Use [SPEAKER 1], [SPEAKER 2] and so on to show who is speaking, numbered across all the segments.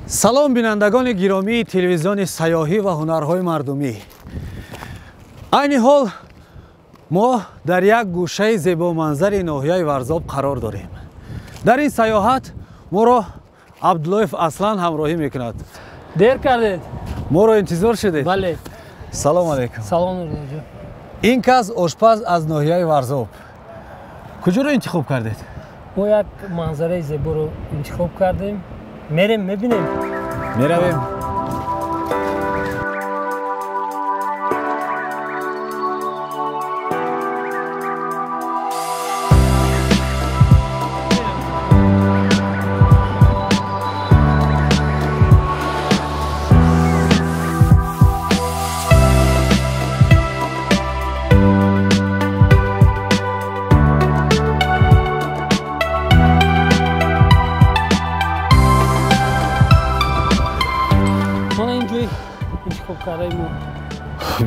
[SPEAKER 1] Салом бинандагони гиромии телевизиони сайёҳӣ ва ҳунарҳои мардумӣ. Айни ҳол мо дар як гӯшаи зебоманзари ноҳияи Варзоб қарор дорем. Дар ин сайёҳат моро Абдуллоев Аслан ҳамроҳӣ мекунад.
[SPEAKER 2] Дер кардед?
[SPEAKER 1] Моро интизор шудед?
[SPEAKER 2] Бале.
[SPEAKER 1] Салом алейкум.
[SPEAKER 2] Салом алейкум.
[SPEAKER 1] Ин кас ошпаз аз ноҳияи Варзоб. Куҷоро интихоб кардед?
[SPEAKER 2] Мо як манзараи зеборо интихоб кардем. Мерем, мебинем.
[SPEAKER 1] Меравем.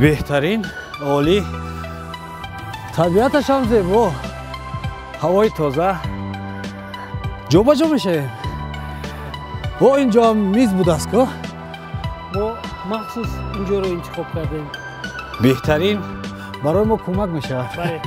[SPEAKER 1] Беҳтарин, олӣ. Табиаташ ҳам зебо, ҳавои тоза. Ҷобаҷо мешавем. О, инҷо ҳам миз будааст ко?
[SPEAKER 2] Мо махсус инҷоро интихоб кардем.
[SPEAKER 1] Беҳтарин, барои мо кӯмак мешавад.
[SPEAKER 2] Бале.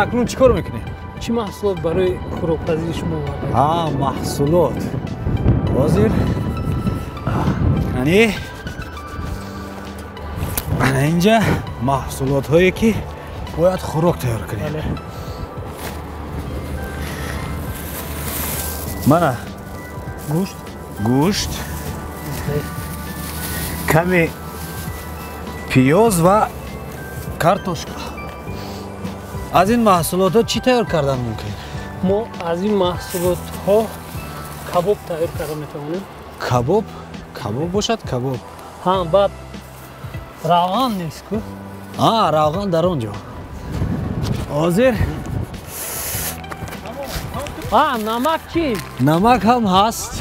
[SPEAKER 1] Акнун чӣ кор мекунем?
[SPEAKER 2] Чӣ маҳсулот барои хӯрокпазии шумо овардед?
[SPEAKER 1] Маҳсулот. Ҳозир яъне ана инҷа маҳсулотҳое ки бояд хӯрок тайёр кунем. Мана
[SPEAKER 2] гӯшт,
[SPEAKER 1] гӯшт, каме пиёз ва картошка. Аз ин маҳсулотҳо чӣ тайёр кардан мумкин?
[SPEAKER 2] Мо аз ин маҳсулотҳо кабоб тайёр карда метавонем.
[SPEAKER 1] Кабоб? Кабоб бошад, кабоб.
[SPEAKER 2] Ҳа, баъд равған нест ку?
[SPEAKER 1] Равған дар он ҷо. Ҳозир.
[SPEAKER 2] Намак чӣ?
[SPEAKER 1] Намак ҳам ҳаст.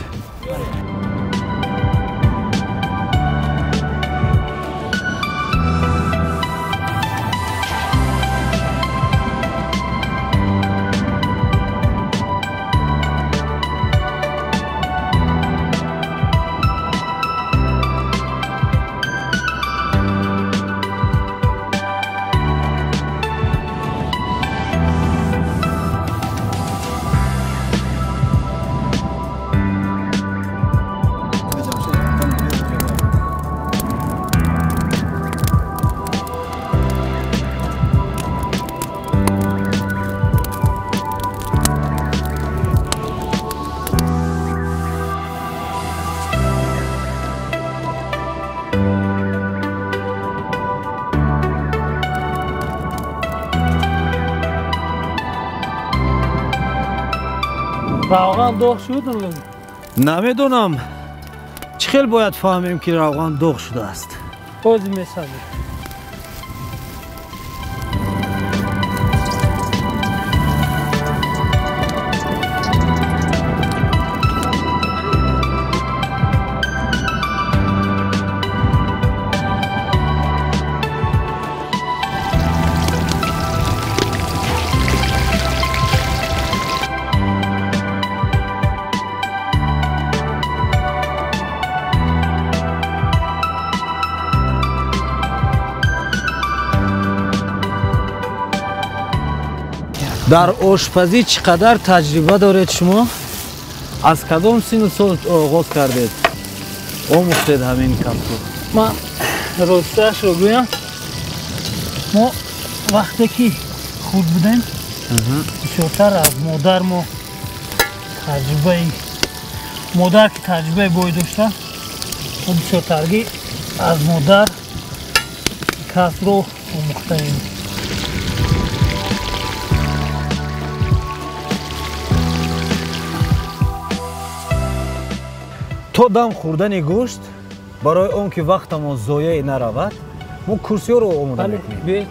[SPEAKER 2] Равған доғ шуд?
[SPEAKER 1] Намедонам. Чӣ хел бояд фаҳмем ки равған доғ шудааст?
[SPEAKER 2] Ҳозир месанҷем.
[SPEAKER 1] Дар ошпазӣ чӣ қадар таҷриба доред шумо? Аз кадом сину сол оғоз кардед, омӯхтед ҳамин касбро?
[SPEAKER 2] Ман росташро гӯям, мо вақте ки хурд будем, бисёртар аз модар мо таҷрибаи модар ки таҷрибаи бой дошта, мо бисёртарги аз модар касбро омӯхтаем.
[SPEAKER 1] То дам хӯрдани гӯшт, барои он ки вақтамон зоеъ наравад, мо курсиёро омода мекунем.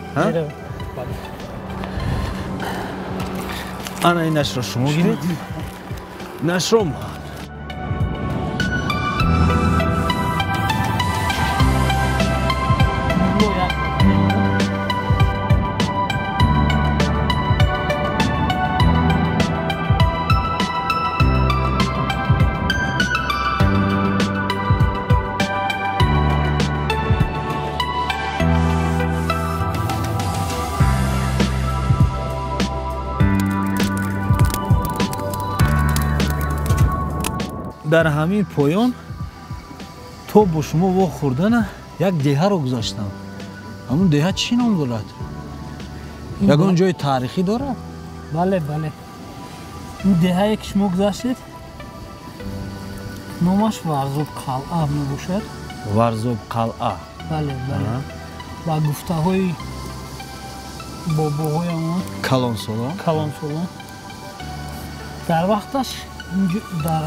[SPEAKER 1] Ана ин нашро шумо гиред, нашро ман. Дар ҳамин поён то бо шумо вохӯрдана як деҳаро гузаштам. Ҳамун деҳа чӣ ном дорад? Ягон ҷои таърихӣ дорад?
[SPEAKER 2] Бале, бале. Ин деҳае ки шумо гузаштед, номаш Варзоб қалъа мебошад.
[SPEAKER 1] Варзоб қалъа?
[SPEAKER 2] Бале, бале. Ба гуфтаҳои бобоҳоямон,
[SPEAKER 1] калонсолон,
[SPEAKER 2] калонсолон, дар вақташ дар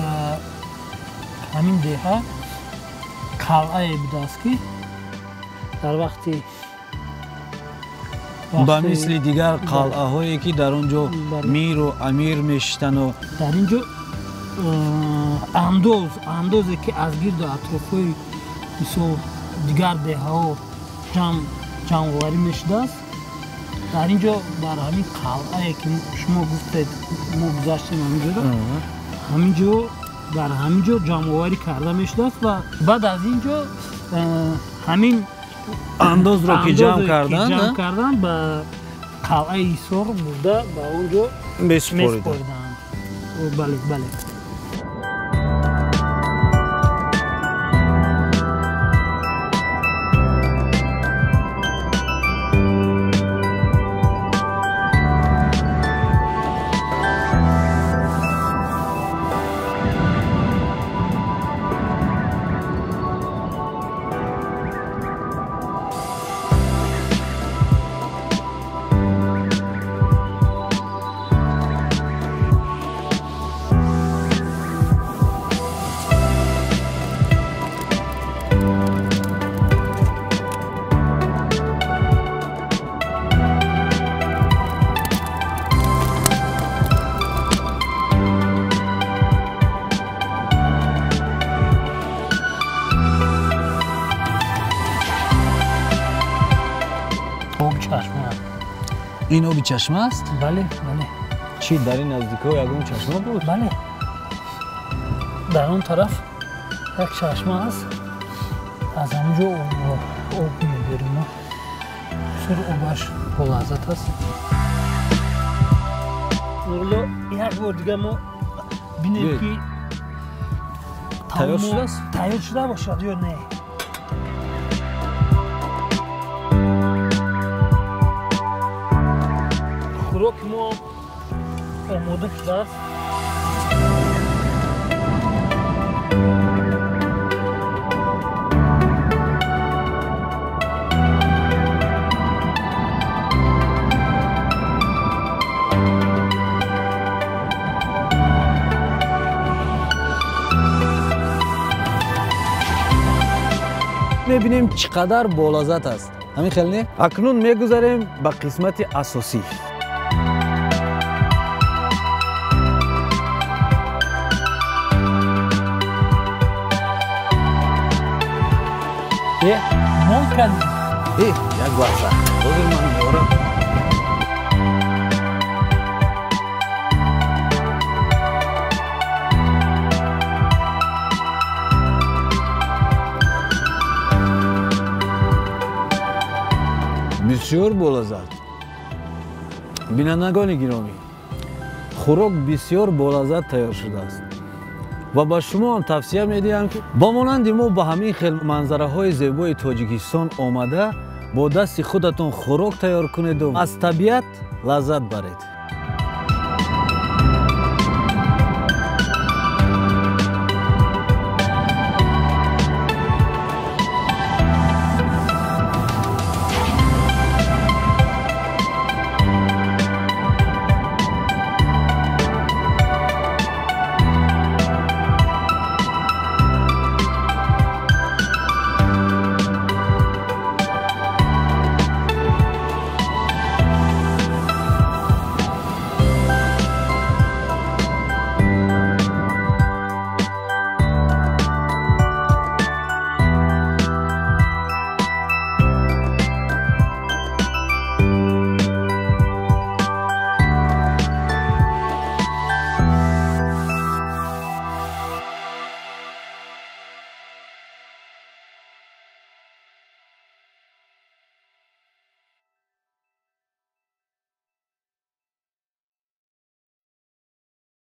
[SPEAKER 2] ҳамин деҳа қалъае будааст, ки дар вақти
[SPEAKER 1] ба мисли дигар қалъаҳое ки дар он ҷо миру амир мешиштану
[SPEAKER 2] дар ин ҷо андозе ки аз гирду атрофҳои мисол дигар деҳаҳо ҷамъоварӣ мешудааст, дар ин ҷо дар ҳамин қалъае ки шумо гуфтед мо гузаштем ҳаминҷоро, ҳамин ҷо дар ҳамин ҷо ҷамъоварӣ карда мешудааст ва баъд аз ин ҷо ҳамин
[SPEAKER 1] андозро ки ҷамъ
[SPEAKER 2] карданд, ба қалъаи Ҳисор бурда ба он ҷо месупориданд. Бале, бале.
[SPEAKER 1] Ин оби чашма аст?
[SPEAKER 2] Бале, бале.
[SPEAKER 1] Чӣ, дар ин наздикиҳо ягон чашма буд?
[SPEAKER 2] Бале, дар он тараф як чашма аст, аз ҳамин ҷо об меберем мо. Бисёр обаш болаззат аст. Нурулло, як бор дига мо бинем ки
[SPEAKER 1] тайёр шудааст?
[SPEAKER 2] Тайёр шуда бошад ё не. Хӯроки мо омода шудааст.
[SPEAKER 1] Мебинем чӣ қадар болаззат аст. Ҳамин хел не? Акнун мегузарем ба қисмати асосӣ.
[SPEAKER 2] Мон кардем.
[SPEAKER 1] Як лаҳза, ҳозир ман меорам. Бисёр болаззат. Бинандагони гиромӣ, хӯрок бисёр болаззат тайёр шудааст ва ба шумо ҳам тавсия медиҳам, ки ба монанди мо ба ҳамин хел манзараҳои зебои Тоҷикистон омада, бо дасти худатон хӯрок тайёр кунеду аз табиат лаззат баред.